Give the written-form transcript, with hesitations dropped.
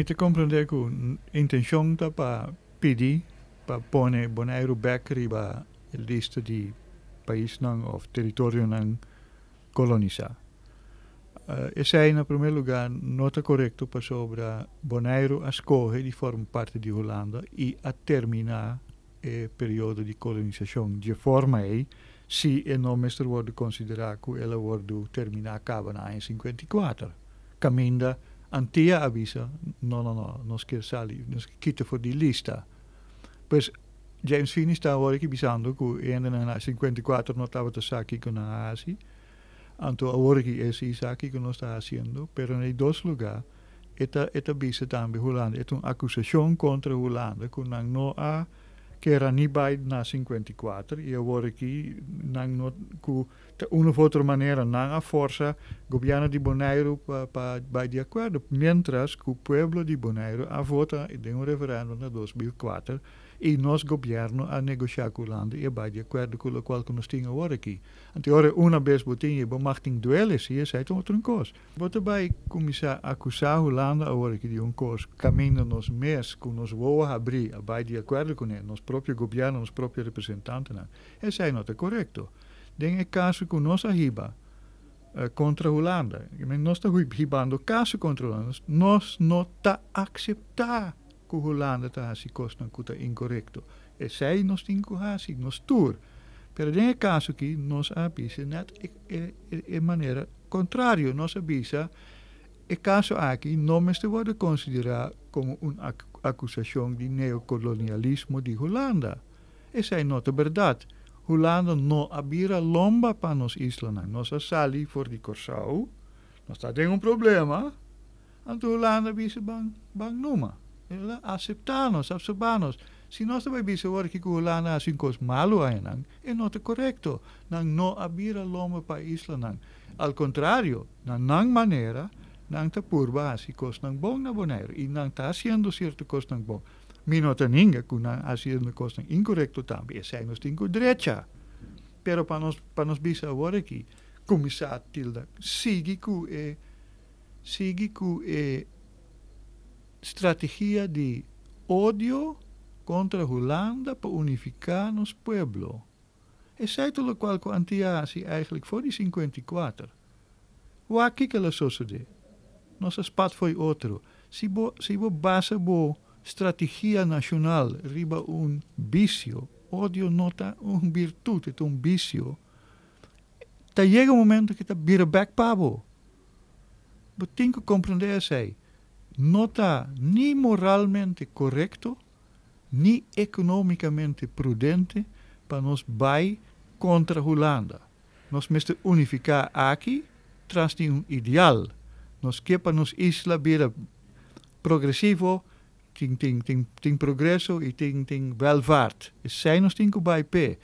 Ta komprondé ku intenshon ta pa pidi pa pone Boneiru bèk riba lista di paisnan òf teritorionan kolonisá. Esei na promé lugá no ta korekto, pasobra Boneiru a skohe di forma parti di Hulanda i a terminá e periodo di kolonisashon di forma ei, si e no mester wòrdu konsiderá ku el a wòrdu terminá kaba na aña 54. Kaminda Antia a bisa: "No, no, no, nos ke sali, nos kita for di lista." Pues James Finies ta awor aki bisando ku ainda na 54 no tabata sa kiko nan a hasi. Anto awor aki e si sa kiko nos ta hasiendo, pero na dos lugá e ta bisa tambe Hulanda, e ta un akusashon kontra Hulanda ku nan no a ke ni bai na 54 i awor aki nan no ku di un òf otro manera nan a forsa gobièrnu di Boneiru pa bai di akuerdo, mientras ku pueblo di Boneiru a vota den un referendum na 2004 i nos gobièrnu a negoshá ku Hulanda i bai di akuerdo ku loke ku nos tin awor aki. Anto ora un bes bo tin, bo mag tin duele, si esei ta otro kos. Bo ta bai kuminsá akusá Hulanda awor aki di un kos kaminda nos mes ku nos wowo habrí a bai di akuerdo kuné, nos propio gobièrnu, nos propio representantenan. Esei no ta korekto. Den e kaso ku nos a hiba kontra Hulanda, nos ta hibando kaso kontra Hulanda, nos no ta aseptá ku Hulanda ta hasi kosnan ku ta inkorekto. Esei nos tin ku hasi, nos tur. Pero den e kaso aki, nos a bisa net e manera kontrario. Nos a bisa: e kaso aki no mester wòrdu konsiderá komo un akusashon di neokolonialismo di Hulanda. Esei no ta berdat. Hulanda no a bira lomba pa nos islanan. Nos a sali for di Kòrsou, nos tabatin un problema, anto Hulanda a bisa: "Ban, ban numa." El a aseptá nos, apsorbá nos. Si nos bai bisa awor ku Hulanda a hasi kos malu einan, e no ta korekto. Nan no a bira lomba pa islanan. Al kontrario, na nan manera, nan ta purba hasi kosnan bon na Boneiru. I nan ta hasiendo sierto kosnan bon. Mi no ta ninga ku nan hasiendo kosnan inkorekto tambe. Esei nos tin ku drecha. Pero pa nos bisa awor aki, kuminsá tilda, sigui ku e strategia di odio kontra Hulanda pa unifiká nos pueblo. Esei ta loke ku Antia a hasi eigenlijk for di 54. Wak kiko a sosodé? Nos a spat fo'i otro. Si bo basa bo strategia nashonal riba un visio, odio no ta un virtut, ta un visio. Ta yega un momento ku ta bira bèk pa bo. Bo tin ku komprondé esei. No ta ni moralmente korekto, ni ekonómikamente prudente pa nos bai kontra Hulanda. Nos mester unifiká aki tras di un ideal. Nos ke pa nos isla bira progresivo, tin progreso i tin welvaart. Esei nos tin ku bai p'e.